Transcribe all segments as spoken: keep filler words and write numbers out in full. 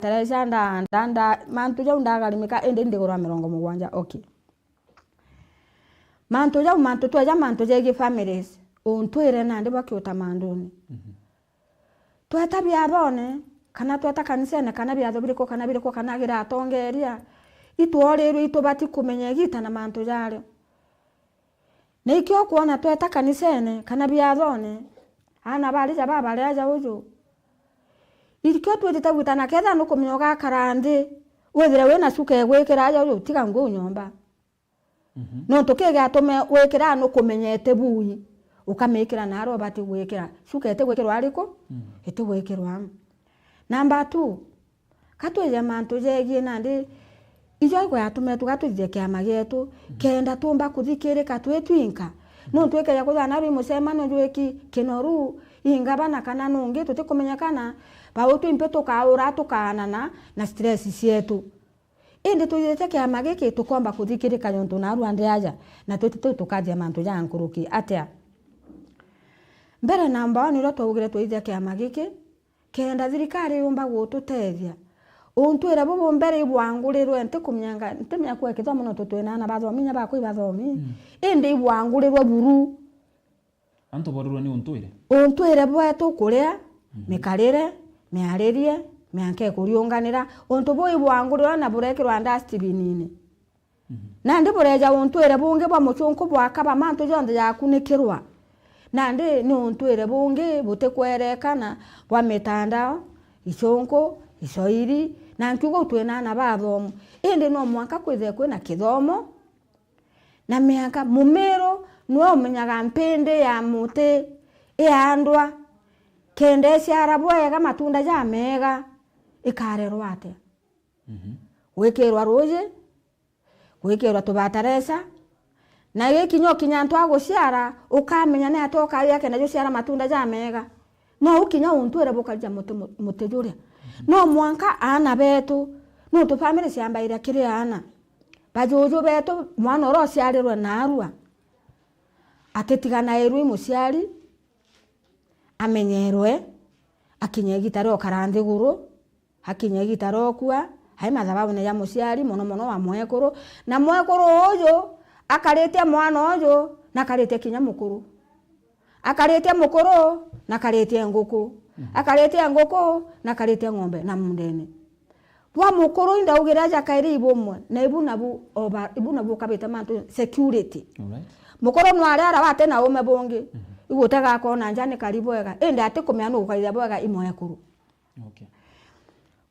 Teresia nda, nda, nda, mantu jau ndagarimika, indi ndigurwa mirongo mugwanja. Okay. Mantu jau, mantu tweja, mantu jegie families. Untwire nandi bwa kiuta manduni. Mhm. Tweta biathone, kana tweta kanisene, kana biatho biriku, kana biriku, kana gira atongeria, itworirwe itubati kumenya igita na mantu jario. Na ikio ukwona tweta kanisene, kana biathone, aana bari ja babaria ja uju. Ikio twitite gwitana, kethira nukumenya ugakara nthi, withire wina cuka egwikira aja uju, tiga nguu nyomba. Mhm. Nontu kii giatume wikira nukumenyete bui, ukamikira naria ubati gwikira. Cuka itigwikirwa ariku? Mm. Itigwikirwa. Number two, ka twije mantu jegie nandi, ijo igo yatume tuga twithithie kiama gietu, mhm, kenda tumba kuthikirika twi twinka. Mhm. Nontu ikeja kwithirwa naru i mucemanio jwiki kinoru, i ngavana kana nungi tutikumenyekana, bau twimpi tukaura tukaanana na stress cietu. Indi twithithie kiama giki tukomba kuthikirika yontu naarua ndi aja, na twiti tu tukathia mantu ja nkuruki atia? Mbere namba one, uria twaugire twithithia kiama giki, kenda thirikari yumba gututethia. Untwire bubu mbere ibwangurirwe, ntikumenya nga-, ntimenya kwe kithomo nontu twina aana bathomi, inya bakwa ibathomi. Mm. Indi ibwangurirwe buru. Antu borirwe ni untwire? Untwire bwetu kuria, mhm, mikarire, miaririe, mianka ikuriunganira, untu buu ibwangurirwa na burekirwa dustbin-ini. Mhm. Nandi bureja untwire bungi bwa mucunku bwakaba mantu jonthe jakunikirwa. Nandi ni untwire bungi butikwerekana bwa mitandao, icunku, icoiri, na nkiuga u twina aana bathomu. Indi no mwanka kwithire kwina kithomo, na miaka, mumiru niwe umenyaga mpindi ya muti iandwa, kenda iciara bwega matunda jamega, ikarerwa atia? Mhm. Gwikirwa ruuji, gwikirwa tubataresa, na gikinya ukinya antu a guciara, ukamenya ni atia ukaria kenda juciara matunda jamega. No ukinya untwire bukarija muti, mu-, muti juria. No mwanka aana betu, nontu family ciambaira kiri aana. Bajuju betu, mwana uria uciarirwe naarua, atitiganairwe i muciari, amenyerwe, akinya igita ria ukara nthiguru, akinya igita ria ukua, ai mathabaune ja muciari, mono mono wa mwekuru. Na mwekuru uju akaritie mwana uju, na akaritie kinya mukuru. Akaritie mukuru, na akaritie nguku. Mhm. Akaritie nguku, na akaritie ng'ombe na mundene. Bwa mukuru indaugire aja kairi ibumwe, na ibu nabu oba, ibu nabu ukabite mantu security. Alright. Mukuru nwariara wate na ume bungi, mhm, igutega akona nja ni kari bwega, indi atikumenya nugukarithia bwega i mwekuru. Okay.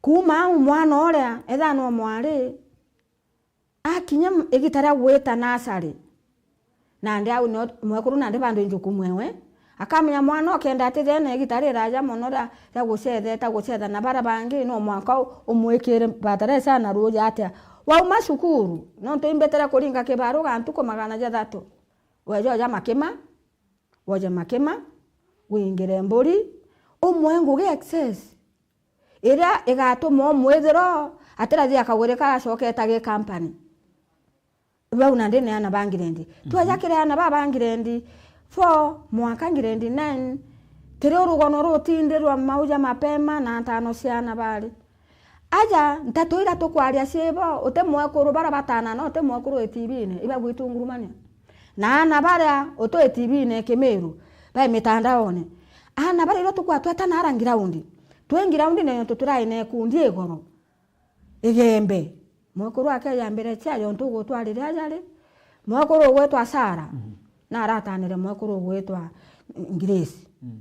Kuuma au mwana uria, etha no mwari, akinya m-, igita ria gwita nasari, nandi au nio mwekuru nandi bandu i njukumu ewe. Akamenya mwana ukenda atithene igita riraja mono ria, ria gucetheta, gucetha na baria bangi, no mwanka u-, umwikire bataresa na ruuji atia. Wauma cukuru, nontu imbetere kuringa kibaru ga ntuku magana jathatu. Weja uja makima, woje makima, wingire mburi, umwe ngugi excess, iria igatuma umwithira atirathia kagwiri karacoketa gi company. Bau nandi ni aana ba ngirendi. Mhm. Tweja kiri aana ba ba ngirendi four mwanka ngirendi nine, tiri urugono rutindirwa mau ja mapema na ntano cia aana bari. Aja, nteto iria tukwaria ciibo, uti mwekuru, baria batanana, uti mwekuru itivine, ibagwitungurumania. Na aana baria uti itivine Kimiru, bai mitandaone. Aana baria irio tukwatweta nara ngiraundi. Twi ngiraundi na nontu turai na ikundi igoro. Igembe. Mwekuru akeja mbere cia yontu ugutwarire aja ri. Mwekuru ugwitwa Sara, mhm, na aratanire mwekuru ugwitwa Grace. Mhm.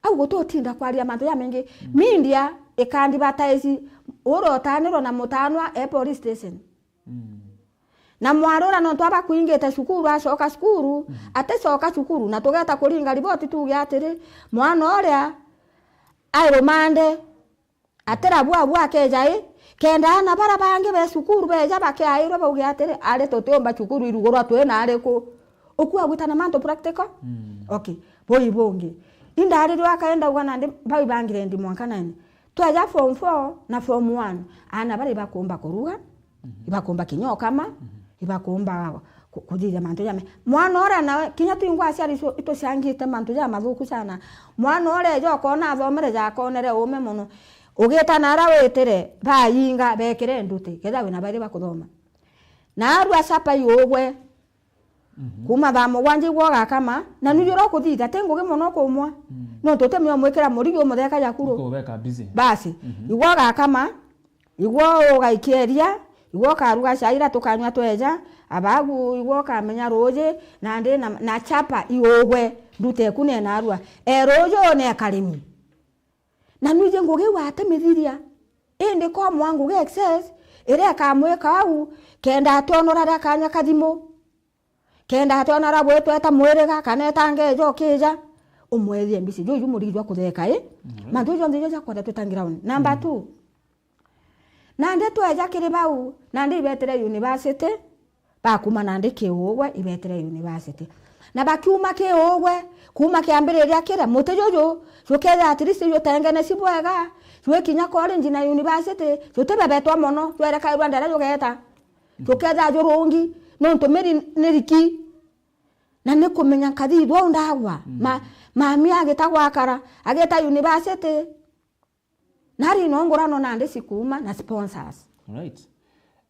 Au gututinda kwaria mantu jamaingi. Mm. Media ikandibataici uria utanirwa na mutanwa e police station. Mm. Na mwari uria nontu aba kwingite cukuru, acoka cukuru, mm, aticoka cukuru, na tugeta kuringa riboti tuge atiri, mwana uria ai rumande, atira bua bua akeja i, kenda aana baria bangi be cukuru beja bakeairwe bauge atiri, ari tutiumba cukuru irugurwa twina ariku? Ukua gwitana mantu practical? Mm. Okay. Bui bungi. Indarirwe akaenda uga nandi bau ba ngirendi mwanka nine. Tweja form four na form one, aana baria ibakumba kuruga, mhm, ibakumba kinya ukama, mhm, ibakumba ku-, kuthithia mantu jame. Mwana uria nawe, kinya twingwa aciari icu ituciangite mantu jamathuku sana. Mwana uria eja ukona athomere jakonere uume mono. Ugita nara witire, bayinga, bekire nduti, kethira wina bairi bakuthoma. Narua chapa iugwe, mhm, kuma thaa mugwanja igwe ugakama, na nuju uria ukuthitha, ti ngugi mono kumwa. Mm. Nontu utimenya umwikira murigi umutheka jakuru. Ukubeka busy. Basi, mhm, igwe ugakama, igwe ugaikia iria, igwe ukaruga chai iria tukanywa tweja, abagu igwe ukamenya ruuji, nandi na, na chapa iugwe, nduti eku nenarua. E ruuji u ne karimi. Na nwiji ngugi iu atimithiria. Indi komwa ngugi excess, iria ikamwika au, kenda ationora ria kanya kathimu. Kenda ationora gwitweta mwiriga, kana etangeja ukija, umwethie mbisi. Juju murigi jwa kutheka, i? Mhm. Mantu jonthe jo jakwenda twita ground. Number, mhm, two. Nandi tweja kiri bau, nandi ibetire university, bakuma nandi kiugwe ibetire university. Na bakiuma kiugwe, kuma kiambiriria kiria, muti juju, jukethira at least jutengeneci bwega, jwikinya college na university, jutibebetwa mono, jwerekairwa ndera jugeta. Jukethira jurungi, nontu miri ni riki. Na ni kumenya nkathithwa u ndagwa. Mm. Ma-, mami agita gwakara, agita university. Nari no ngurano nandi cikuuma na sponsors. Alright.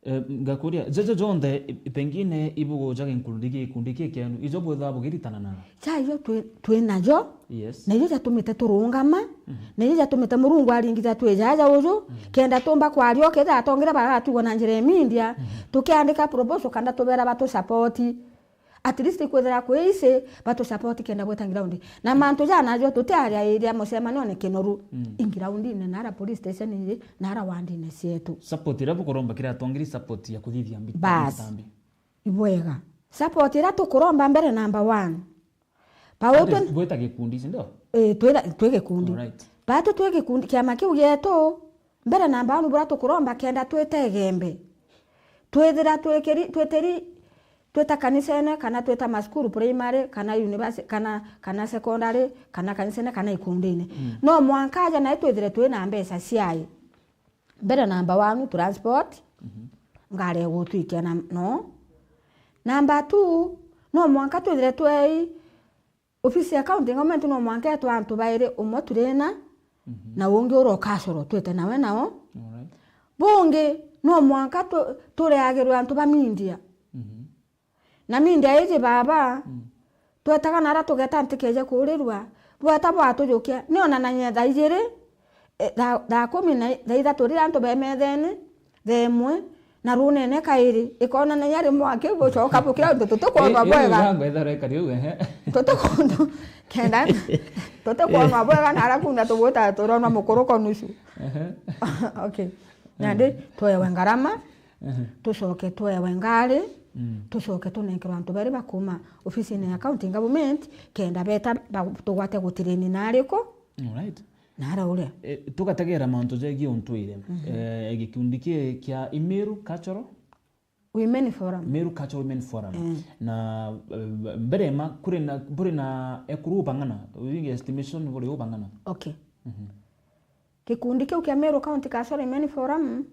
Eh, ngakuria, jojo jonthe, i-, pengine ibuguja gikundi gi-, gikundi ki kienu, ijo bwithaa bugiritana na? Cha ijo twi, twi najo, yes, na ijo jatumite turungama, mhm, na ijo jatumite Murungu aringitha twi jaja uju, mhm, kenda tumba kwaria ukethira atongire bagatugwa na njira ya media, mhm, tukiandika proposal kana tubera batu support. At least kwithira kwi isi, batu support kenda bwita ground. Na mantu janajo tutiariairia mucemanione Kinoru. Mm. I groundine, nara police station iji, nara wandine cietu. Support iria bukuromba kiri atongeri, support ya kuthithia mbi-, bas, mbitambi. Ibwega. Support iria tukuromba mbere number one. Pau. Ati twe- bwita gikundi, si ndio? Eh, twira-, twi gikundi. Alright. Batu twi gikundi, kiama kiu gietu, mbere number one buria tukuromba kenda twite igembe. Twithira twikiri-, twitiri, twita kanisene, kana twita masukuru primary, kana university, kana, kana secondary, kana kanisene, kana ikundine. Mm. No mwanka aja nae twithire twina mbeca ciai. Mbere number one, transport, mhm, ngari igutwikia na, no. Number two, no mwanka twithire twei Ofisi ya county government no mwanka etwe antu bairi, umwe Turina, mhm, na ungi ura Ukacoro, twite nawe nao. Alright. Bungi, no mwanka tu-, tureagirwe antu ba media. Mhm. Na media iji baba, mm, twetaga nara tugeta ntikeje kuurirua, bweta bwatujukia, nionanagia thaa ijiri, E, thaa, thaa kumi na i-, thaa ithatu riria antu be methene, thaa imwe, na runene kairi, ikonanagia rimwe aki bucoka bukira untu tutikwonwa bwega. Ithangwa ithara ikari uu, ehe. Tutikwonwa, kenda, tutikwonwa bwega, na ara kuuna tugwita turonwa mukuruko nusu. Ehe. Okay. Nandi, ehe, twewe ngarama, ehe, tucoke twewe ngari, mm, tucoke tunenkerwe antu beri bakuma ofisine ya county government, kenda beta ba-, tugwate gutireni na ariku. Alright. Nara uria. Eh, tugategera mantu jegie untwire. Mhm. Eh, gikundi ki kia Imeru Cultural? Women Forum. Meru Cultural Women Forum. Eh. Na, eh, mbere ma, kuri na, buri na ekuru bang'ana, wingi estimation buri u bang'ana? Okay. Mhm. Gikundi kiu kia Meru County Cultural Women Forum,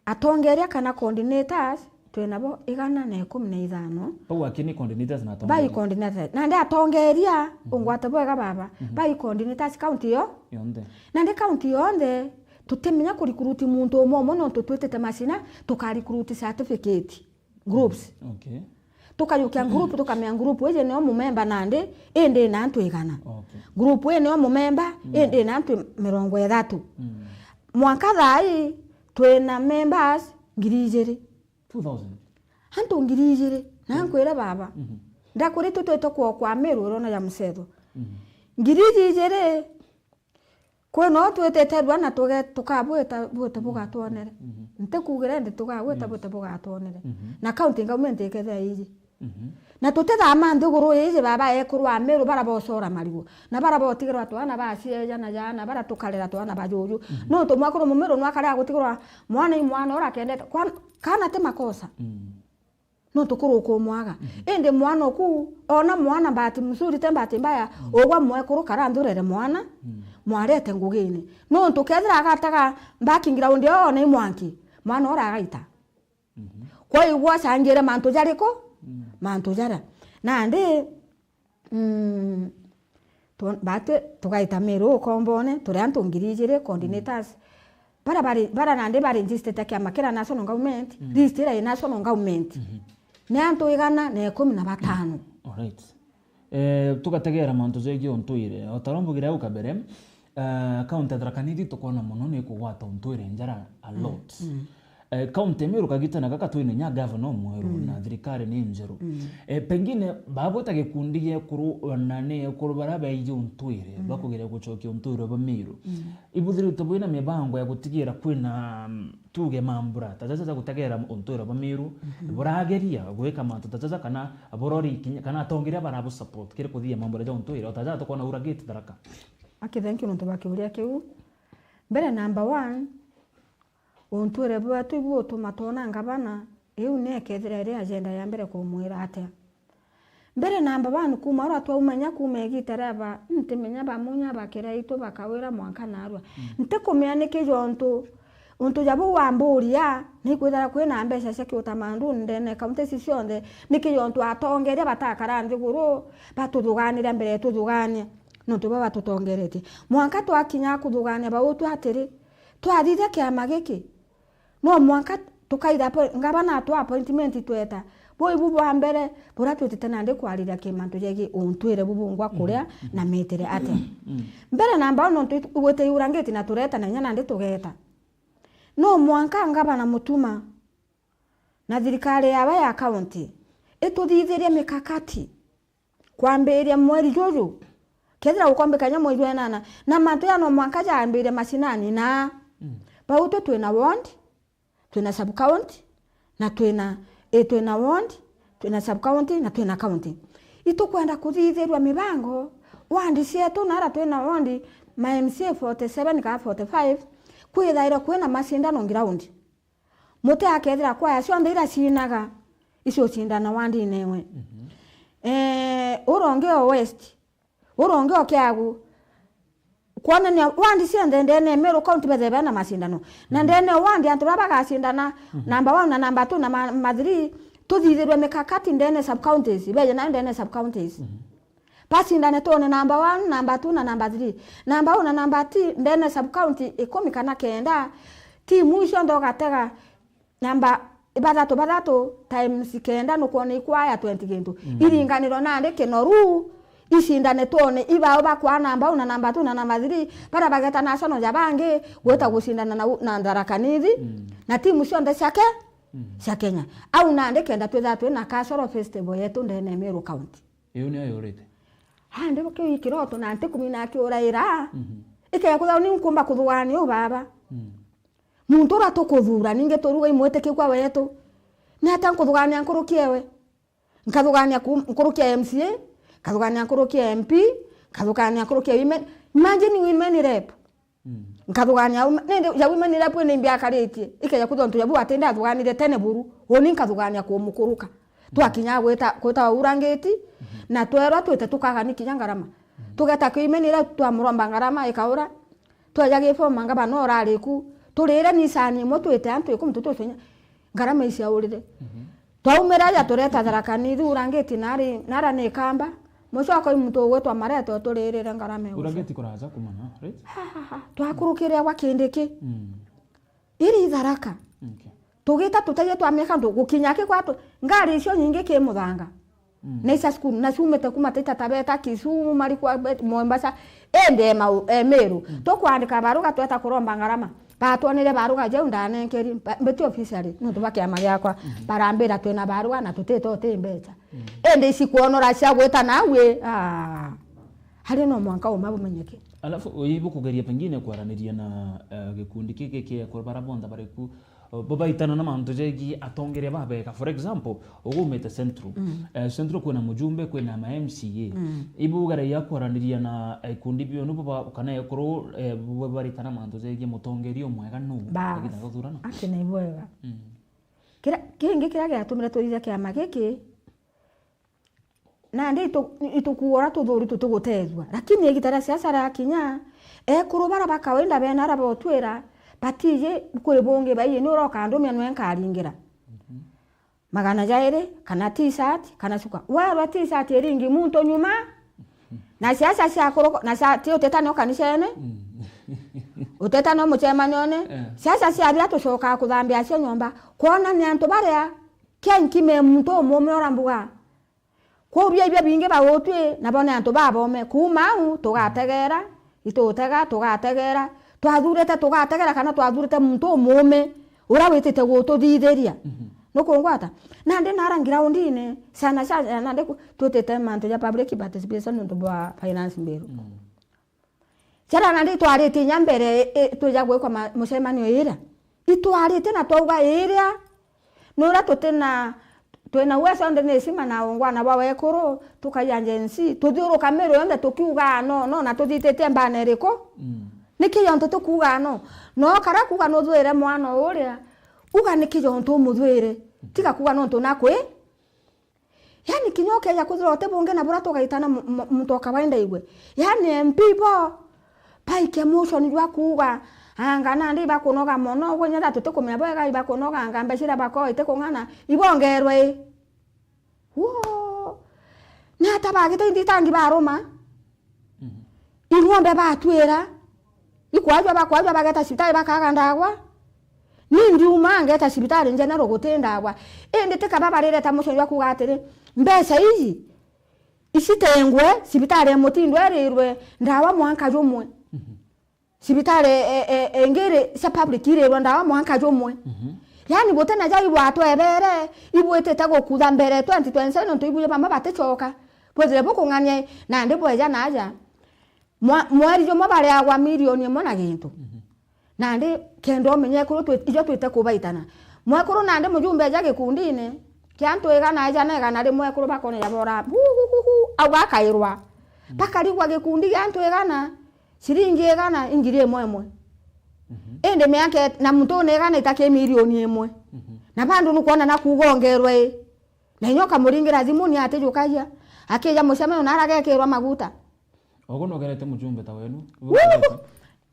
atongeria kana coordinators, twinabo igana na ikumi na ithano. Bau aki ni coordinators na atongeria? Bai coordinators. Nandi atongeria, mhm, ungwate bwega baba. Mhm. Bai coordinators county yo? Yonthe. Nandi county yonthe, tutimenya kurecruit muntu umwe umwe nontu twitite macina, tukarecruit certificate groups. Okay. Tukajukia group, tukamenya group iji nio mumemba nandi, indi ina antu igana. Okay. Group ii nio mumemba, mm, indi ina antu mirongo ithatu. Mm. Mwanka thaa ii, twina members ngiri ijiri. Two thousand? Antu ngiri ijiri. Na, mm, nkwire baba. Mhm. Ndakuri tu twite kwa, kwa Meru urona ya mucetho. Mhm. Ngiri iji ijiri, Kwi no twitite rua na tuge-, tukabwita, bwite bugatwonere. Mhm. Ntikugira indi tukagwita, yes, bwite bugatwonere. Mhm. Na county government ikethira iji. Mhm. Na tutithama nthiguru iji baba ekuru a Meru bara bocora marigu. Na bara botigirwa twana ba cieja na jana, bara tukarera twana ba juju. Mhm. Nontu mwakuru Mumeru nwakarea gutigirwa mwana i mwana ura akendete. Kwa-, kana ti makosa. Mm. Nontu kuru ukumwaga. Mhm. Indi mwana oku, ona mwana bahati mzuri, te bahati mbaya, mm, ugwa mwekuru kara nthurere mwana, mm, mwarete ngugine. Nontu kethira agataga background yao na imwanki, mwana ura agaita. Mhm. Kwa igwa acangire mantu jariku? Mm. Mantu jara. Nandi, mm, Tu-, batwi tugaita Meru ukombone, turi antu ngiri ijiri coordinators. Bara bari, bara nandi ba registered kiama kira national government, list ira i national government. Ni antu igana na ikumi na batano. Alright. Eh, tugategera mantu jegie untwire. O ta uria mbugire au kabere, eh, kaunti ya Tharaka Nithi tukwona mono ni kugwata untwire njara a lot. Eh, kaunti ya Meru kagitana gaka twina nya gavana umweru na thirikari ni njeru. Eh, pengine babwita gikundi gia ekuru na ni ekuru baria beiji untwire, bakugeria gucokia untwire bwa Meru. Ibuthirite bwina mibango ya gutigira kwina, mm, tuge mambura, ta jaja ja gutegera untwire bwa Meru, burageria gwika mantu ta jaja kana burori kinya, kana atongeria barabu support kiri kuthia mambura ja untwire, o ta jaja tukwona Ura Gate Tharaka? Aki, thank you nontu bwa kiuria kiu. Mbere number one, untwire bwetu ibu utuma twona ngavana, iu ni ekethira iri agenda ya mbere kumwira atia. Mbere number one, kuma uria twaumenya kuma igita ria ba, ntimenya ba Munya, ba Kiraitu, ba Kawira, mwanka narua. Ntikumenya niki jontu, untu ja buu wamburia, ni kwithira kwina mbeca cia kiutamaduni ndene kaunti ici cionthe, niki jontu atongeria batakara nthiguru, batuthuganire mbere ya tuthugania, nontu baba batutongeretie. Mwanka twakinya kuthugania bau tu atiri, twathithia kiama giki, no mwanka tukaitha appo-, ngavana atwa appointment tweta. Buu ibu bwa mbere, buria twitite nandi kwariria ki mantu jegie untwire bubungwa kuria na mitire atia. Mbere namba nontu itu-, igwite iurangiti na tureta na inya nandi tugeta. No mwanka ngavana Mutuma na thirikari yawe ya kaunti ituthithirie mikakati. Kwambiria mweri juju, kethira gukombikania mweri jwa inana, na mantu ya no mwanka jaambirie macinani na bau tu twina ward, twina sub county, na twina, i twina ward, twina sub county, na twina county. Itukwenda kuthithirua mibango, ward cietu, na ara twina ward, ma M C A forty seven kana forty five, kwithairwa kwina macindano ground. Muti akethira kwaya cionthe ira ciinaga, icio cindana wandine iwe. Eh, uronge o West, uronge o Kiagu, kwonania wandi cionthe ndene ya Meru County bethe bena macindano. Na ndene o wandi antu baba bagacindana, number one na number two na ma-, ma three, tuthithirwe mikakati ndene sub counties, beje nayo ndene sub counties. Bacindane twone number one, number two na number three. Number one na number three ndene sub county ikumi kana kenda, timu icio nthe ugatega namba bathatu bathatu times kenda nukwona ikwaya twenty gintu. Iringanirwe nandi kinoru, icindane twone ibao bakwa number one na number two na number three, bara bageta national ja bangi, gwita gucindana na u-, na Tharaka Nithi, na timu cionthe cia Ke-, cia Kenya. Au nandi kenda twithaa twina cultural festival yetu ndene ya Meru County. Iu niyo yurite. Andi kiu ikiroto na ntikumina akiuraira. Ikaya kuthao ni nkumba kuthugania u baba. Muntu uria tukuthura ningi turuga imwitikikwa wetu. Ni atia nkuthugania nkuruki ewe? Nkathugania ku-, nkuruki ya M C A, nkathugania nkuruki ya M P, nkathugania nkuruki ya women. Imagine women rep. Nkathugania women, nindi ya women rep ni mbiakaritie. Ikeja kuthwa ntu ya bu atinde athuganire tene buru. Uni nkathugania kumukuruka. Twakinya gwita, gwita urangiti, na twerwa twite tukagani kinya ngarama. Tugeta ki women rep twamuromba ngarama ikaura. Tweja gifoma ngavana urari ku. Turire ni sani imwe twite antu ikumi tutucinya. Ngarama iciaurire. Twaumira ja tureta Tharaka Nithi urangiti nari, nara ni Kamba. Mucoka uyu muntu ugwitwa Mareto turirire ngarama icio. Urangiti kuraja kumana, right? Ha, ha, ha. Twakurukire gwa kindi ki. Iri Tharaka. Okay. Tugita tutaie twameka ndu gukinya ki kwatu. Ngari icio nyingi ki muthanga. Na icia cukuru, na ciumite kuma Taita Taveta, Kisumu, Marikwa, Bet-, Mombasa, indi e mau-, e Meru. Tukwandika baruga tweta kuromba ngarama. Batwonire baruga jau ndanenkeri, ba-, mbiti officially, nontu bwa kiama giakwa. Barambira twina baruga na tutite uti mbeca. Indi ici kwonora cia gwita nawe, ah, hari no mwanka uma bumenyeke. Alafu, ibu kugeria pengine kwaraniria na, eh, gikundi kiki kia ekuru bara bonthe bari ku, bo baitana na mantu jegie atongeria babega. For example, ugumite Central. Eh, Central kwina mujumbe, kwina ma M C A. Ibu ugeragia kwaraniria na ikundi biu, nibo ba-, kana ekuru, eh, bo baritana mantu jegie mutongeria umwega nu? Bas. Agitha guthurana. Aki ni bwega. Kira, kingi kiria giatumire twithithia kiama giki, nandi itu-, itukuura tuthuri tutigutethua. Lakini igita ria siasa riakinya, ekuru bara ba kawaida bena ara botwira, batiji kwi bungi baiyi, ni uroka ndumia nwe nkaringira. Magana jairi, kana T-shirt, kana cuka. Werwa T-shirt iringi muntu nyuma, Na siasa cia kuruko-, na cia-, ti uteta no kanisene? Mm. Uteta no mucemanione? Eh. Siasa cia bia tucokaa kuthambia cio nyomba. Kwona ni antu baria kia nkime muntu umume ura mbuga. Kwou bia ibia bingi bagutwi, nabo ni antu babome. Kuuma au, tugategera, itutega, tugategera. Twathurite tugategera kana twathurite muntu umume, ura witite gututhithiria. Mhm. Nukungwata? Nandi nara groundine, sana sana, nandi ku-, twitite mantu ja public participation nuntu bwa finance bill. Mm. Jara nandi itwaritie inya mbere, i-, twija gwikwa ma-, mucemanio iria. Itwaritie na twauga iria, nuria tutina, twina uwezo nthi ni cima na ungwana bwa wekuru, tukaija Gen Z, tuthiuruka miru yonthe tukiugaa no, no, na tuthititie mbana iriku? Mm. Niki yontu tukuugaa no? No kara kuuga nuthwire mwana uria, uga niki yontu umuthwire. Tiga kuuga nontu nakwi. Yani, kinya ukeja kwithirwa uti bungi na buria tugaitana mu-, mu-, muntu o kawaida igwe. Yani, M P bo, baike motion jwa kuuga, anga nandi ibakunoga mono, ugwe nyetha tutikumenya bwega ibakunoga, anga mbeca iria bakoo itikung'ana, ibongerwe i. Woo! Ni ata bagite inthitangi baruma? Mhm. Ing'ombe batwira, ikwajwa, bakwajwa, bageta cibitari bakaga ndagwa. Ni ndiuma ngeta cibitari njenero guti ndagwa. Indi ti kaba barireta mucii jwa kuuga atiri, mbeca iji icitengwe, cibitari ya Mutindo irirwe ndawa mwanka jumwe. Mhm. Cibitari, e, e, e, ingi iri cia public irirwe ndawa mwanka jumwe. Mhm. Yani guti na jau ibwatwebere, ibwitite gukutha mbere twenty twenty-seven nontu ibuje bamwe baticoka. Bwithire bukung'ania nandi bweja naja. Mwa-, mweri jumwe bariagwa milioni imwe na gintu. Mhm. Nandi kenda umenye ekuru twi-, ijo twite kubaitana. Mwekuru nandi mujumbe eja gikundine, kia antu igana eja na igana rimwe ekuru bakone jabora, hu, hu, hu, hu, au gakairwa. Mhm. Bakarigwa gikundi gia antu igana, ciringi igana, ingiri imwe imwe. Mhm. Indi miaka et-, na muntu una igana itaki milioni imwe. Mhm. Na bandu nukwona na kuuga ongerwe i. Na inya ukamuringira thimu ni atijukagia. Akija mucemanio na aragekirwa maguta. Ugu nugerete mujumbe ta wenu? Wuu!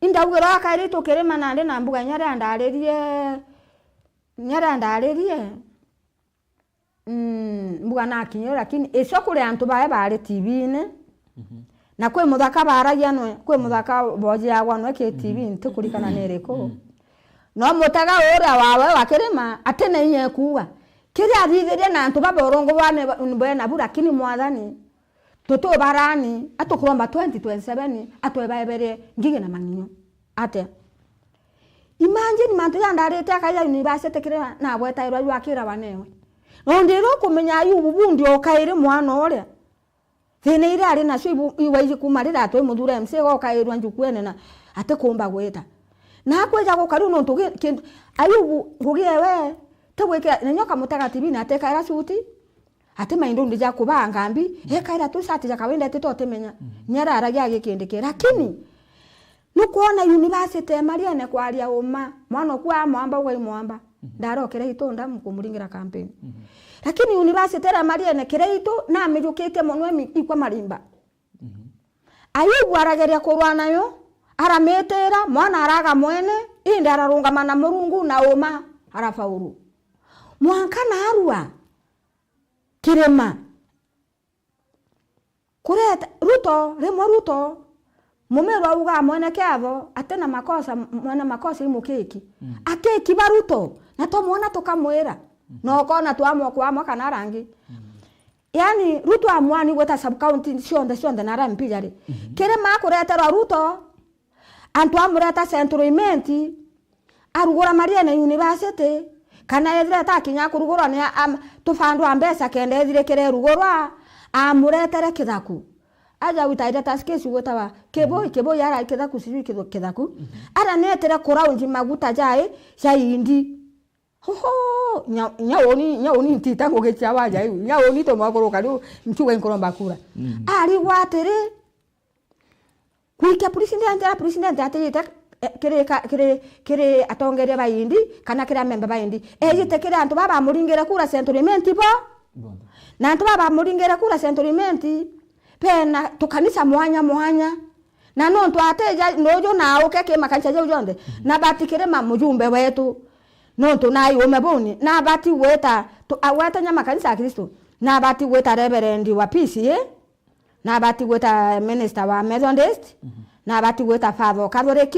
Indaugirwa akairi tukirima nandi na mbuga inya ria ndaririe, inya ria ndaririe, mm, mbuga nakinyire, lakini icio kuri antu bae bari T V-ini, mhm, na kwi muthaka baragia nwe, kwi muthaka bojiagwa nwe ki T V, mhm, ntikurikana ni iriku. Mhm. No mutega uria wawe wa kirima, ati na inya ekuuga. Kiria athithirie na antu baborongo bwane ba-, bwe nabu, lakini Mwathani, tutubarani, atukuromba twenty twenty-seven, atwebaeberie ngigi na mang'inyo. Atia? Imagine mantu jandarite akaija university kiria nagwetairwa jwakira wanewe. Na ndiri ukumenya Ayubu bundi o kairi mwana uria. Thina iria ari nacio ibu-, iwaiji kuma riria atwi muthure M C A gokairwa njukuene na atikumba gwita. Na akwija gukariu nontu gi-, kintu, Ayubu ngugi ewe, ti gwikira, na nyoka mutega T V-ini atekaira suti, ati maindundi ja kubaa ngambi, mm, ekaira tu shati ja kawaida ati totimenya. Mm. Nyara aragia agikindiki. Lakini, nukwona university emariene kwaria uma, mwana oku amwamba, ugwa imwamba. Mhm. Ndarokire itunda mukumuringira campaign. Mhm. Lakini university iria mariene kiria itu namijukitie mono emi-, ikwa marimba. Mhm. Ayubu arageria kurwa nayo, aramitira, mwana araga mwene, indi ararungama na Murungu na uma, arafaulu. Mwanka narua kirima. Kureta Ruto, rimwe Ruto, mumiru augaa mwene kiatho, ati na makosa, mwene makosa imukiki. Mm. Akiki ba Ruto, na twamwona tukamwira. Mm. Na ukona twamwa kwamwa kana rangi. Mm. Yani, Ruto amwani gwita sub-county cionthe, cionthe na ara M P jari. Mhm. Kirima akureterwa Ruto, antu amureta Central Imenti, arugura Mariene University, kana ethira atakinya kurugurwa ni a-, am-, tubandwa mbeca kenda ethirikire irugurwa, amuretere Kithaku. Aja gwita ira taskesi gwitawa Kiboi, mhm, Kiboi ara Kithaku, sijui Kithu-, Kithaku. Mhm. Ara netire kuraunji maguta jai, ja indi. Hoho, nya, nya uni, nya uni ntita ngugi cia waja iu. Nya uni to mwakuruka riu, nchuga inkuromba kura. Mm. Arigwa atiri, Kwikia president, ara president atijite, eh, kiri ka-, kiri, kiri atongeria ba indi, kana kiri amemba ba indi. Ejite kiri antu baba bamuringire kura Central Imenti bo. Bonthe. Na antu baba bamuringire kura Central Imenti, bena tukanisa mwanya mwanya. Na nontu atija nuju na auke ki makanisa jau jonthe, mhm, na bati kiri ma mujumbe wetu. Nontu nai ume buni, na bati gwita, tu-, agwete nya makanisa ya Kristo, na bati gwita Reverend wa P C A, nabati gwita minister wa Methodist, mhm, nabati gwita Father Catholic,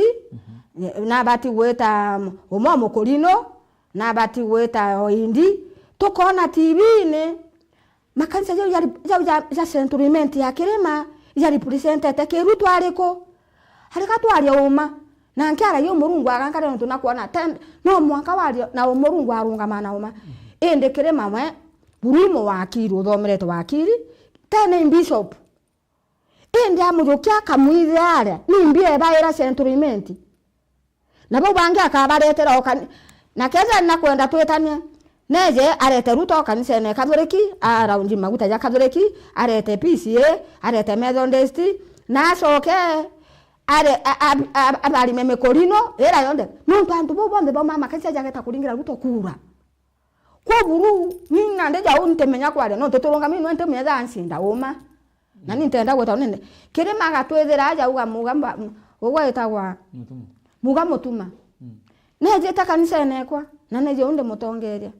mhm, nabati gwita umwe Mukurino, nabati gwita Oindi. Tukona T V-ini, makanisa jau jari, jau ja, ja Central Imenti ya Kirima, jarepresentete kirutu ariku? Arika twaria uma. Na nkiaragia umurungu agankare nontu nakwona ten-, no mwanka waria na umurungu arungama na uma. Mhm. Indi Kirima we, buru i muwakiri, uthomerete wakiri, tene i bishop. Indi amujukia akamwithia aria, ni mbia ebaira Central Imenti. Na bau bangi akabaretera o kani-, na kethira nakwenda twitania, neje arete Ruto kanisene Kathoreki, araunji maguta ja Kathoreki, arete P C A, arete Methodist, na acoke are-, a-, a-, a-, atharime mikurino ira yonthe. Nontu antu bau bonthe bauma makanisa jageta kuringira Ruto kura. Kwa buru, ni nandi jau ntimenya kwaria, nontu turungami nwe ntimenya ja ncinda uma. Na ni ntenda gweta unene. Kirima agatwithira aja uga muga mba-, ugwa itagwa Mutuma. Muga Mutuma. Mm. Nejite kanisene ekwa, na neje undi mutongeria.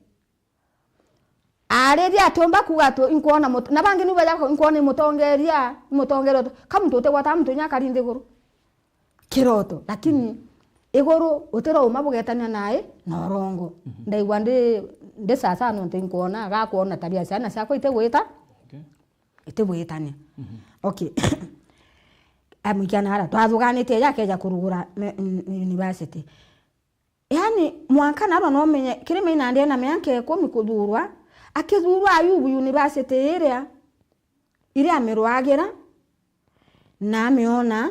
Ariria atiumba kuga tu, inkwona mut-, na bangi ni baja inkwona imutongeria, imutongeria tu. Ka muntu utigwata muntu inya akari nthiguru. Kiroto, lakini iguru utirauma bugetania nai na urongo. Mhm. Ndaigua ndi, ndi sasa nontu inkwona, gakwona tabia ciana ciakwa itigwita, okay, itibwitania. Mhm. Okay. Amwikia nara, twathuganitie ja akeja kurugura me-, n-, university. Yaani, mwanka narua no menye, Kirima nandi ena mianka ikumi kuthurwa, akithurwa Ayubu University iria, iria amirwagira, na amiona,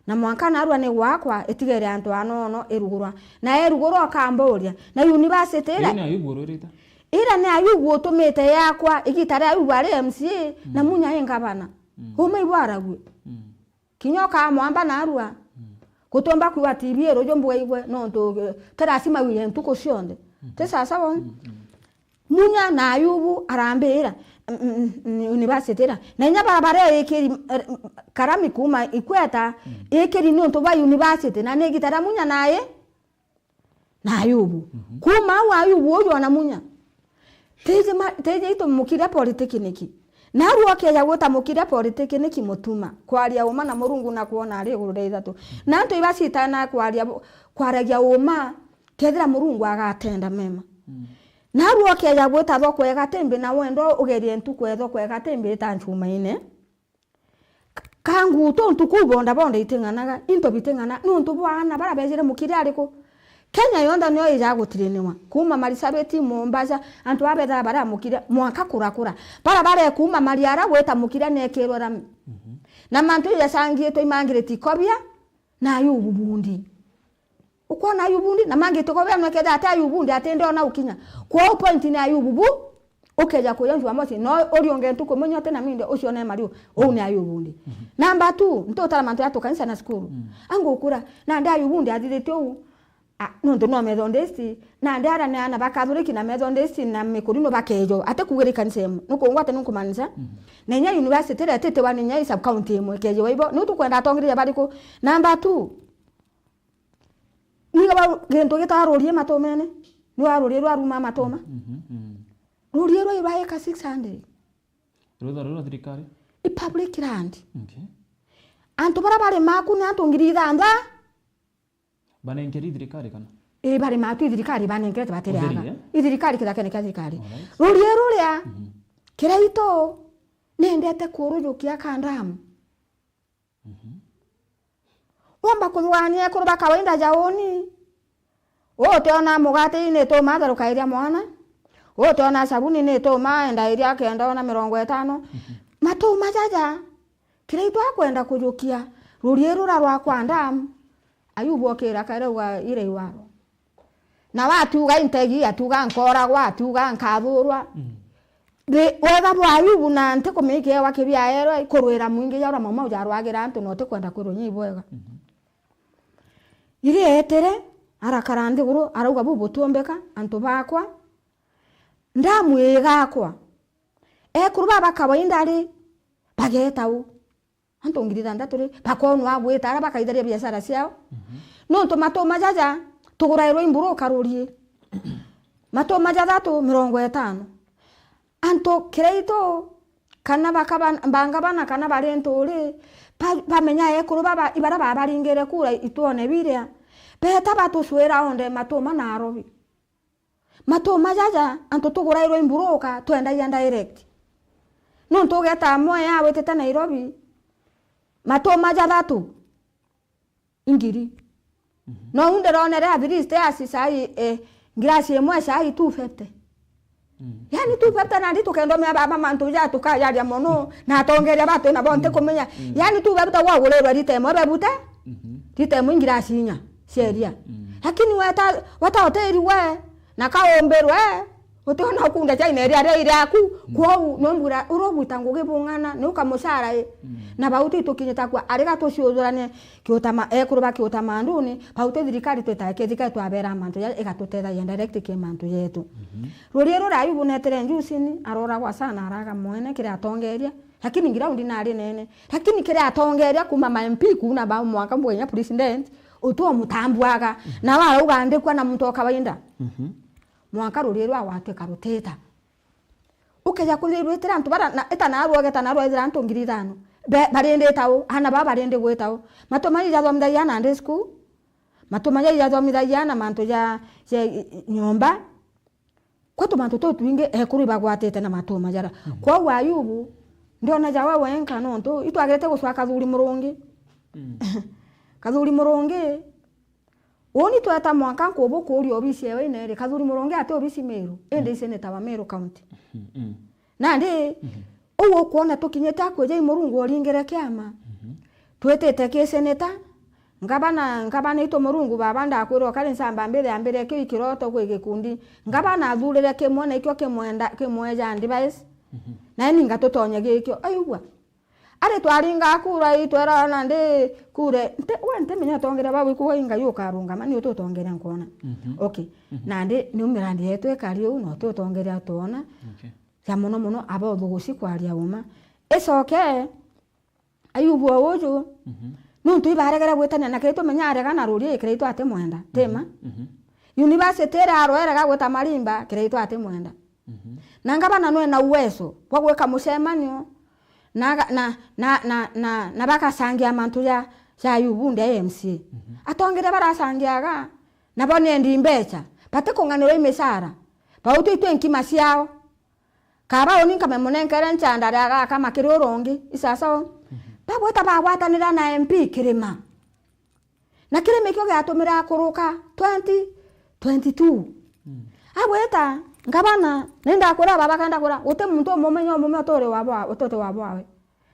na mwanka narua ni gwakwa, itigere antu anono irugurwa. Na erugurwa akamburia, na university ira, ira ni Ayubu urwirite? Ira ni Ayubu utumite yakwa, igita ria Ayubu ari M C A, na, mm, Munya i ngavana. Mm. Uma ibu arague. Mm. Kinya ukamwamba narua. Mm. Gutumba kwiwa T V iruju mbuga igwe, nontu, eh, ti lazima wire ntuku cionthe. Mm. Ti sawa sawa? Mm, mm. Munya na Ayubu arambira, mm, mm, mm, university ira. Na inya bara baria ikiri, eh, karami kuma ikweta, mm, ikiri niuntu bwa university, na ni igita ria Munya naye na Ayubu. Mhm. Kuma au Ayubu uyu ona Munya. Tiji ma-, tiji itu Mukire Polytechnic. Narua ukeja gwita Mukire Polytechnic Mutuma, kwaria uma na Murungu na kwona ari iguru ria ithatu. Na antu iba citana kwaria bu-, kwaragia uma, kethira Murungu agatenda mema. Mm. Narua ukeja gwita thoko ya Gatimbi na wendo ugerie ntuku ya thoko ya Gatimbi ita nchumaine. Ka-, kangutu ntuku bonda bonda iting'anaga, into biting'ana, niuntu bwa aana bara bejire Mukire ariku? Kenya yonthe nio ija gutiriniwa. Kuma Marsabit, Mombasa, antu baa bethaga baria Mukire, mwanka kurakura. Bara bare kuma Mariara gwita Mukire nekirwe rami. Mhm. Na mantu jacangiitwe imangiriti ikobia, na Ayubu bundi. Ukwona Ayubu ndi, na mangi tuko bia nweketha ati Ayubu ndi ati ndiona ukinya. Kwou point ni Ayubu bu, ukeja kuya Jumamosi, no uriunge ntuku menya uti na minde ucio ne mariu, uu ni Ayubu ndi. Mhm. Number two, ntutara mantu ya tukanisa na cukuru. Mm. Angukura, na ndi Ayubu ndi athithitie uu, a, nontu no Methodist, na ndi ara ni ana ba Catholic na Methodist na mikurino bakejo, ati kugira ikanisa imwe. Nukungwate nunkumanisa? Mhm. Na inya university iria ititiwa ni inya i sub county imwe, ikejiwa ibo, niu tukwenda atongeria bariku? Number two, Niga bau gintu gitaga rurie matumene, ni wa rurie rwa ruma matuma. Mhm, mhm. Rurie rwa ibaika six hundred. Rwitha rwa thirikari? I public land. Okay. Antu bara bari maku ni antu ngiri ithantha. Banenkeri thirikari kana? Ii, bari matu i thirikari banenkete batiriaga. Utheri, eh? I thirikari, kithakene kia thirikari. Alright. Rurie ruria, mhm, Kiraitu, nendete kurujukia ka ndamu. Mhm. Womba kuthugania ekuru ba kawaida ja uni. Utiona mugate ni ituma atharukairia mwana. Utiona sabuni ni ituma endairia kenda ona mirongo itano. Mhm. Matuma jaja, Kiraitu akwenda kujukia rurie rura rwa kwa ndamu. Ayubu okira akarauga ira iwaro. Na watuga integi, atuga nkoragwa, atuga nkathurwa. Mm. Ri-, wega bwa Ayubu na nti kumikiewa kibia erwe kurwira mwingi ja uria maumau jarwagira antu na utikwenda kwirwa inya ibwega. Mhm. Iri etire, arakara nthiguru, arauga, "Buu butumbika, antu bakwa, ndamu igakwa." Ekuru baba kawaida ri, bageta u. Antu ngiri ithantatu ri, bakoonwa gwita aria bakaitharia biashara ciao. Mhm. Nontu matuma jaja, tugurairwe imburu ukarurie. Matuma jathatu, mirongo itano. Antu Kiraitu, kana bakaba, bangabana kana bari nturi, ba-, bamenya ekuru baba, ibara babaringire kura itwone biria, beta batucwira onde matuma na arobi. Matuma jaja, antu tugurairwe imburuka, twendagia direct. Nuntu ugeta amwe ya witite Nairobi, matuma jathatu, ingiri. Mhm. No u ndironere at least ya cai, eh, ngirasi imwe cai two fifty. Mm. Yani two fifty nandi tukendomea baba mantu ja tukajaria mono, na atongeria batu na bo ntikumenya. Mm. Yani two fifty gwagurirwe rita imwe bebute, mhm, rita imwe ngirasi inya cia iria. Mm. Lakini weta, weta hoteli we, na kaumbirwe, utiona ukunda chai na iria ria iriaku, mm, kwou no mbura urogwita ngugi bung'ana, ni ukamucara i. Mm. Na bau titukinyita kwa, ariga tuciuthurane kiutama, ekuru ba kiutamanduni, bau ti thirikari twitae kithika twabera mantu ja igatutethagia direct ki mantu jetu. Mhm. Rurie rura Ayubu netire njusini, aroragwa sana, araga mwene kiri atongeria, lakini ground nari nene. Lakini kiri atongeria kuma ma M P kuna ba mwaka mbwenya president, utu omutambuaga, mhm, na warauga andikwa na muntu o kawaida. Mhm. Mwanka rurie rwa gwatuika rutita. Ukeja kuthirwitira antu bara, na, ita narua ugeta narua ithira antu ngiri ithano. Be-, barindita u, ana baba barindi gwita u. Matuma ijathomithagia ana ndi school. Matuma ijathomithagia ana mantu ja, ja i-, i-, nyomba. Kwetu mantu tutwingi ekuru ibagwatite na matuma jara. Mhm. Kwou Ayubu, ndiona jawe wenka nontu itwagirite gucwa kathuri murungi. Mm. Kathuri murungi, Uuni tweta mwanka nkubukuria obisi ewe ineri, Kathuri Murungi ati obisi Meru, indi, mm, i seneta wa Meru County. Mm, mm. Nandi, mhm, uu ukwona tukinyite akwija i Murungu oringire kiama. Mhm. Twitite ki seneta, ngabana, ngabana itu Murungu baba ndakwirwa kari nsamba mbithe ambire kiu ikiroto gwi gikundi. Ngabana athurire kimwe na ikio kimwenda, kimweja advice. Mhm. Na ni ngatutonya gikio. Aigua? Ari twaringa kura ii, twera nandi kure, nte, we ntimenya utongeria bwa gwikuga i Ngai ukarungama, ni utu utongeria nkwona. Mhm. Okay. Mhm. Nandi niu mirandi yetu ikari uu, na utu utongeria twona. Okay. Ja mono mono, aba uthuguci kwaria uma. Icoke, Ayubu o uju, mhm, nuntu ibaregere gwitania na Kiraitu, menya arega na rurie Kiraitu atimwenda, tima? Mhm. Mhm. University ira arwerega gwita Marimba, Kiraitu atimwenda. Mhm. Na ngabana nwena uwezo bwa gwika mucemanio na ga-, na, na, na, na, na bagacangia mantu ja, ja Ayubu ndia M C A. Mhm. Atongeria baracangiaga, nabo ni endi mbeca, batikung'anirwa i micara, bautu itwi nkima ciao. Kaba uni nkame munenkere nchandare agakama kiri uru ungi, isasawa. Mhm. Bagwita bagwatanira na M P Kirima. Na kirimi kio giatumire akuruka twenty twenty-two. Mm. Agwita, ngabana, nindakwira baba, kenda kwira, guti muntu umumenya umume uturi wa bwa-, ututi wa bwawe.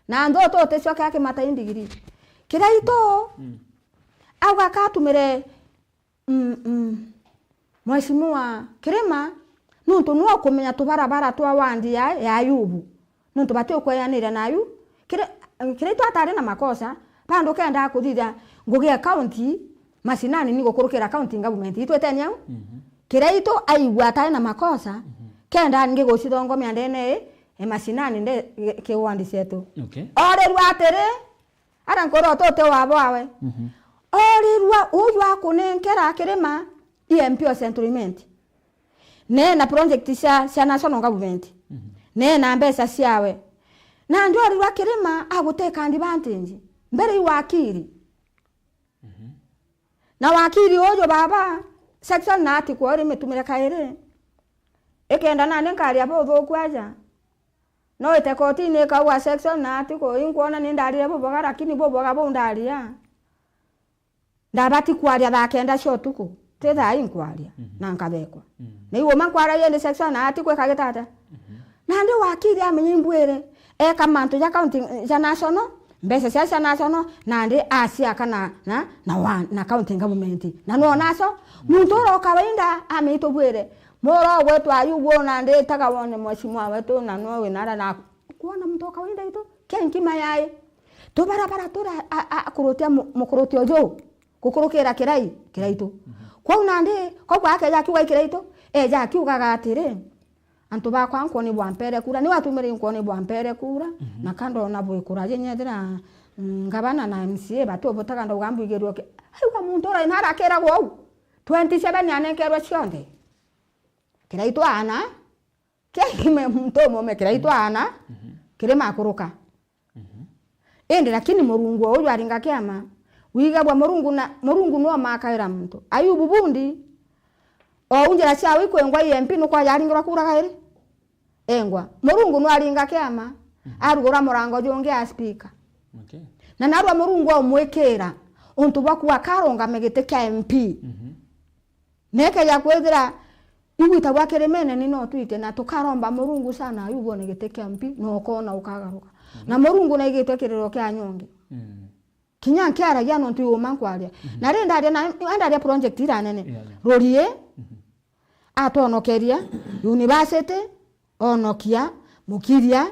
Na nthu ututi cio kia kimata indigiri. Kiraitu, mm, auga katumire, mm, mm, Mheshimiwa Kirima, nuntu niwe ukumenya tubarabara twa wandi ya, ya Ayubu. Nontu batiukweyanira nayu, kiri, Kiraitu atari na makosa, bandu kendaa kuthithia ngugi ya county mashinani ni gukurukira county government. Itweteni au? Mhm. Kiraitu aigua atari na makosa, mhm, kendaa ningi gucithongomia ndene i, i mashinani nde, ki wandi cietu. Okay. Orirua atiri, ara nkoro tuti wa bwawe. Mhm. Orirua uyu akunenkera Kirima i M P o Central Imenti. Neena project cia, cia national government. Mhm. Neena mbeca ciawe. Na ndiorirwa Kirima aguteka advantage. Mbere i wakiri. Mhm. Na wakiri uju baba, section na article iri mitumire kairi. Ikenda nani nkaria buthuku aja. No ite kotini ikauga section na article, inkwona ni ndarire buboga, lakini buboga buu ndaria. Ndabati kwaria thaa kenda cia utuku, ti thaa ii nkwaria, mhm, na nkathekwa. Mhm. Na iu uma nkwaragia ndi section na ati kwika gitata. Mhm. Nandi wakiri amenya imbwire, eka mantu ja county, ja national, mbeca cia, cia national, nandi aciaka na, na, na wa, na county government. Na no naso, muntu ura o kawaida, amenya itubwire, mura o gwetu ayu gwo nandi itaga wone mheshimiwa wetu, na no winara na kwona muntu o kawaida itu, kia nkima yai. Tubarabara tura a, a, kurutia mu-, mukuruti uju. Gukurukira kirai, kiraitu. Mhm. Kwou nandi, koguo akeja akiuga i kiraitu, eja akiugaga atiri, antu bakwa nkwoni bwampere kura, ni watumire nkwoni bwampere kura, mhm, na kandona bwikuraje nyethira, mm, ngavana na M C A bati ubutaga ndauga mbwigirwe ki-, aiwa muntu ura inara akiragwa uu, twenty seven anenkerwe cionthe. Kiraitu ana, kia ime muntu umume kiraitu ana, mhm, Kirima akuruka. Mhm. Indi lakini Murungu o uju aringa kiama, wigagua Murungu na, Murungu nwe umakaira muntu. Ayubu bundi, o u njira ciawe ikwengwa i M P nukwa yaringirwa kura kairi? Engwa. Murungu nwe aringa kiama, mhm, arugura murango jungi a speaker. Okay. Na narua Murungu aumwikira untu bwa kuwa akarungame giti kia M P. Mhm. Nekeja kwithira igwitagwa kirimene ni no twite, na tukaromba Murungu sana, ayubone giti kia M P, na ukona ukagaruka. Mhm. Na Murungu naigitwe kiriro kia nyonge. Mm. Kinya nkiaragia nontu iuma nkwaria. Mhm. Na ri ndaria na, ndaria project iranene. Yeah, yeah. Rurie, mhm, atwonokeria, university, onokia, mukiria,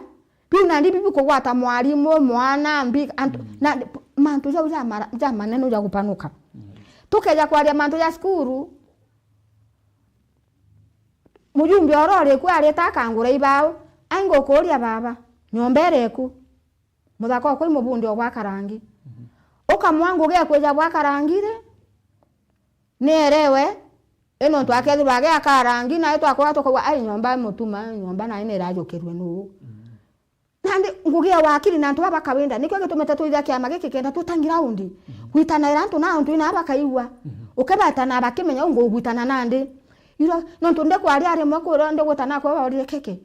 biu nandi bibi kugwata mwarimu, mwana, mbi, antu, mm, na, mantu jau ja mara, ja manene ja gupanuka. Mm. Tukeja kwaria mantu ja cukuru, mujumbe oro uriku arita akangura ibao, ai ngukuria baba, nyomba iriku? Muthaka okwa i mubundi o gwaka rangi. Mhm. Ukamwa ngugi ekwija gwaka rangi ri, nierewe, i nontu akethirwa agiaka rangi, nae twakorwa tukauga, "Ai, nyomba mutuma, nyomba nae nirajukirue nuu?" Mhm. Nandi ngugi ya wakiri na antu baba kawaida, nikio gitumite twithia kiama giki kenda tutangi raundi. Mhm. Gwitanaira antu na antu ina bakaigua. Mhm. Ukebeta na bakimenya, ungugwitana nandi. Iro, nontu ndikwaria rimwe kwira ndigwitana kwa baurire kiki.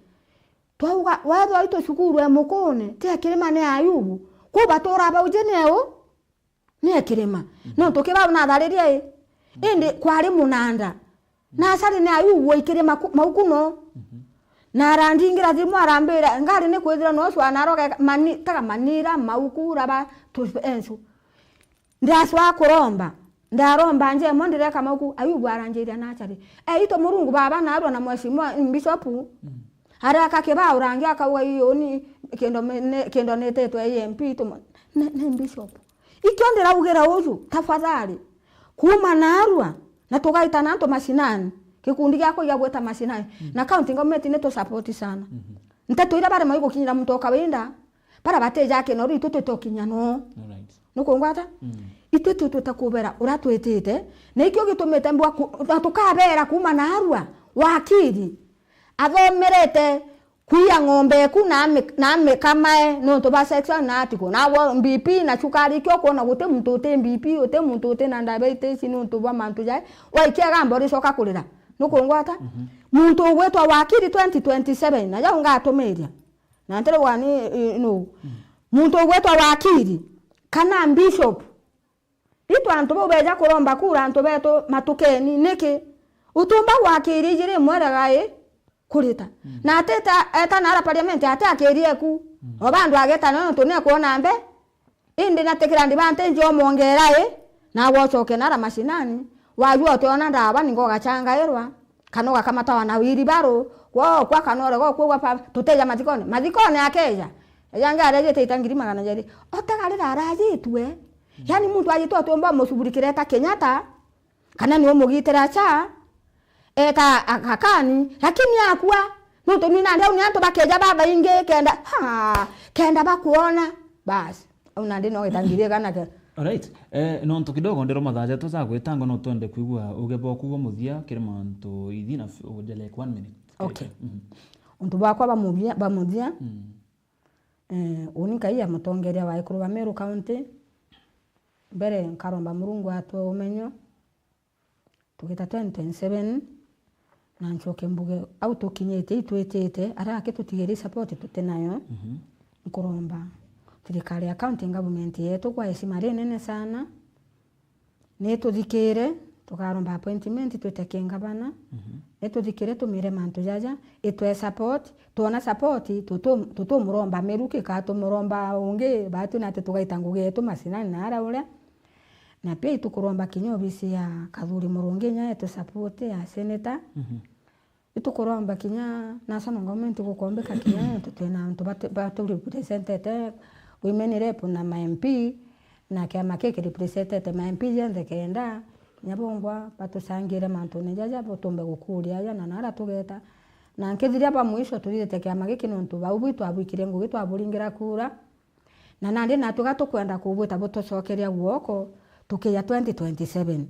Twauga, wethwa itu cukuru e mukune, ti e kirima ni Ayubu. Ku batura bauji ni eu, ni e kirima. Mhm. Nontu kibau natharirie i. Indi kwari munanda. Na acari ni Ayubu aikire maku-, maukuno. Mhm. Na arandingira thimu arambira, ngari ni kwithira no cwana aroga mani-, taga manira, mauku, raba, tu-, ensu. Ndacwa kuromba. Ndaromba nja imwe ndireka mauku, Ayubu aranjiria na acari. Eito Murungu baba narua na mheshimiwa Bishop. Mm. Araka kibao rangi akauga, "Iyo ni kindo me-, ne-, kindo nitetwe i M P tumo-, ne-, ni Bishop." Ikio ndiraugira uju, tafadhali. Kuuma narua, na tugaitana antu mashinani. Gikundi giakwa gia gwita mashinani. Mm. Na county government ni tu support sana. Mhm. Nteto iria barema igukinyira muntu o kawaida, bara batija kinoru, itu twitokinya no. Alright. Nukungwata? Mm. Itu twitwite kubera uria twitite, na ikio gitumite mbwa ku-, na tukabera kuuma narua, wakiri athomerete kuia ng'ombe eku na ami-, na amikamae nontu bwa section na article. Nawe B P na cukari, ikio ukwona guti muntu uti B P, uti muntu uti na diabetes nontu bwa mantu jai, waikia gamba uricoka kurira. Nukungwata? Mhm. Muntu ugwitwa wakiri twenty twenty-seven, na jau ngatumiria. Na ntirigwa ni, i, nu. Mm. Muntu ugwitwa wakiri, kana bishop, itu antu bau beja kuromba kura antu betu matukeni, niki? Utumba gwakiri iji rimwe rega i kurita. Mm. Na atita eta nara parliament ati akiri eku. Mm. Oba andu ageta nontu nekwona mbe, indi natikira ndi bante njo mongera i, na gwocoke nara mashinani, wajua utiona ndawa ningo gachangairwa, kana ugakamatawa na wiribaru, gwo kwa kana urega ukuugwa pa, tuteja mathikone. Mathikone akeja, eja nge arejete ita ngiri magana jeri. Otagarira arajitwe. Yani muntu ajitwe atumba umucuburikire eta Kenyatta, kana ni umugitira cha, eta Aga Khan, lakini akua, nontu ni nandi au ni antu bakeja babaingi kenda, ha, kenda bakuona, basi. Au nandi no gitangiri gana ke. Alright. Eh, nontu kidogo ndiro mathaa jatu ja gwitanga, no twende kwigua uge bwaku bwa muthia kiri mantu ithi na f-, uja like one minute. Okay. Mhm. Untu bwakwa ba muthia, ba muthia. Mm. Eh, uni nkaia mutongeria wa ekuru ba Meru County. Mbere nkaromba Murungu atwe umenyo. Tugita twenty twenty-seven, na ncoke mbuge, au tukinyite, itwitite, ara aki tutigiri support tutinayo. Mhm. Nkuromba thirikari ya county government yetu kwa heshima rinene sana, nituthikire, tukaromba appointment twite ki ngavana, mhm, nituthikire tumire mantu jaja, itwe support, twona support, tutu-, tutumuromba Meru kika, tumuromba ungi, batu nati tugaita ngugi yetu macinani na ara uria. Na pia itukuromba kinya obisi ya Kathuri Murungi inya yetu support ya senator. Mhm. Itukuromba kinya national government gukombeka kinya yetu twina antu batu-, batu representete women rep na ma M P, na kiama kiki representete ma M P jonthe kenda kinya bongwa batucangire mantune jaja butumbe gukuria aja na nara tugeta. Na nkithiria ba mwisho tuthithite kiama giki nontu bau bwi twabwikire ngugi twaburingira kura. Na nandi natwi ga tukwenda kubwita butucokeria guoko, tukija twenty twenty-seven.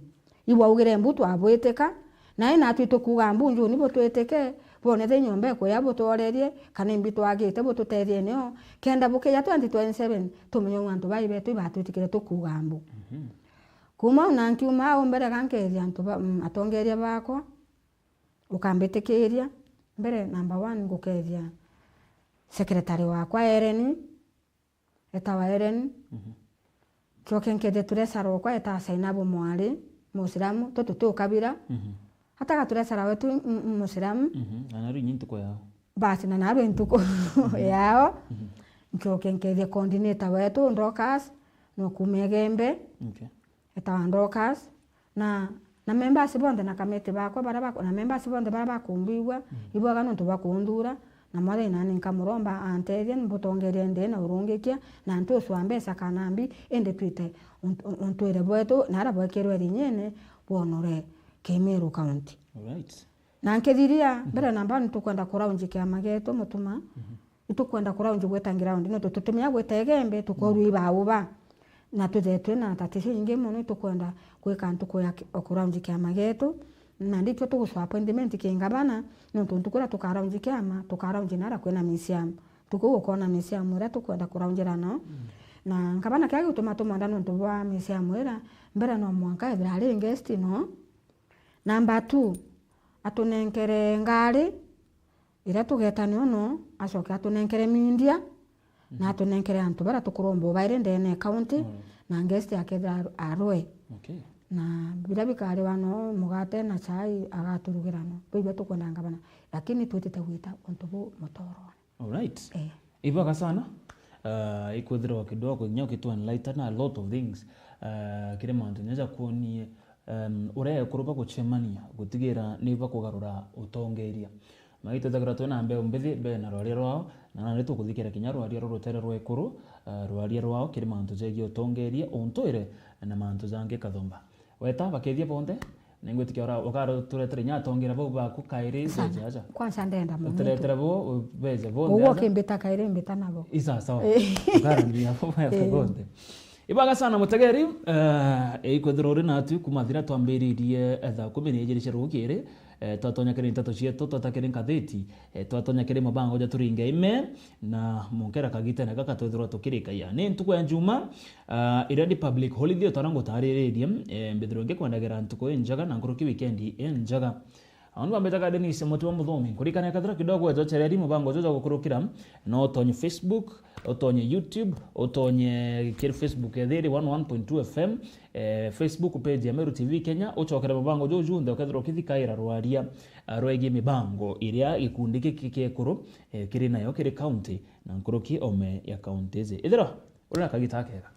Iwaugire mbu twabwitika, na i natwi tukuuga mbu njuni butwitike, Bwone the nyomba ikuya butworerie, kana imbi twagite bututethie nio, kenda bukija twenty twenty-seven, tumenye antu bai betu ibatwitikire tukuuga mbu. Mhm. Kuuma au na nkiuma au mbere ga nkeethia antu ba, mm, atongeria bakwa, ukambitikiria, mbere number one ngukethia secretary wakwa Ellen, etawa Ellen. Mhm. Ncoke nkethie turesara okwa etawa Sainabu Mwari, Musilamu, tutu tu kabira. Mhm. Ataga turesara wetu m-, m-, Musilamu. Mhm. Na naru inyi ntuku yao. Basi, na naru ntuku yao. Mhm. Ncoke nkethie coordinator wetu, Dorcas, no kuuma Igembe. Okay. Etawa Dorcas, na, na members bonthe na kamiti bakwa bara bak-, na members bonthe bara bakumbigua, mm, ibwega nontu bwa kunthura, na Mwathani nani nkamuromba antethie mbutongerie ndi na urungikia, na ntucwa mbeca kana mbi, indi twite unt-, untwire bwetu, na ara bwekirwe rinyene, bwonore Kimiru County. Alright. Na nkithiria, mhm, mbere namba nitukwenda kuraunji kiama gietu Mutuma. Mhm. Itukwenda kuraunji gwita ground, nontu tutimenya gwita Igembe, tukorua, mm, ibauba. Na tuthetwe na taticio ingi mono, itukwenda gwika ntuku ya ki-, o kuraunji kiama gietu. Na nditwe tuguswa appointment ki ngavana, nontu ntuku iria tukaraunji kiama, tukaraunji nara kwina museum. Ntuku iu ukona museum iria tukwenda kuraunjira no. Mm. Na ngavana kiria gituma tumwenda nontu bwa museum iria, mbere no mwanka ethira ari guest no. Number two, atunenkere ngari iria tugeeta nio no, acoke atunenkere media, na, mhm, atunenkere antu baria tukuromba ubaire ndene ya county, mm, na guest akethira aru-, arwe. Okay. Na biria bikariwa no, mugate na chai agaturugira no. Biu ibio tukwenda ngavana. Lakini twitite gwita untu buu mutorone. Alright. Eh. Ibwega sana. Uh, ikwithirwa kidogo kinya ukitu enlighten a lot of things. Uh, kiri mantu nya ja kuonie, um, uria ekuru bagucemania gutigira ni bakugarura utongeria. Magitwithagirwa twina mbeu mbithi mbere na rwaria rwao, na nandi tukuthikira kinya rwaria rwa rutere rwa ekuru, uh, rwaria rwao kiri mantu jegie utongeria, untwire na mantu jangi kathumba. Weta bakethia bonthe, ningwitikia ura-, ukaruturetere inya atongeria bau baku kairi. Sana. Beje aja. Kwanza ndenda mono. Uturetere bo, beje bonthe. Uguo aja. Ukimbita kairi mbita nabo. Isa, sawa. Eh. Ukarambia bo, eh, bonthe. Ibwega sana mutegeri, eh, ikwithirwa uri natwi kuma thiria twambiririe, eh, thaa kumi na ijiri cia rukiri, eh, twatonya kiri nteto cietu, twata kiri ngatheti, eh, twatonya kiri mabango ja turinge ime, na munkera kagitene gaka twithirwa tukirikaia. Ni ntuku ya Juma, ah, iria ni public holiday, utara ngutariririe, eh, mbithirwe ngikwendagira ntuku injega na nkuruki weekend injega. Auni bambitaga Dennis Muti wa Muthomi. Nkurikania kathira kidogo ejo chereri mubango uju jwa gukurukira, no utonye Facebook, utonye YouTube, utonye kiri Facebook ya Thiri one oh one point two F M, eh, Facebook page ya Meru T V Kenya, ucokere mubango uju junthe ukethirwa ukithikaira rwaria, ah, rwegie mibango iria gikundi giki kiekuru, eh, kiri nayo kiri county na nkuruki ome ya county iji. Ithirwa uri na kagita kega.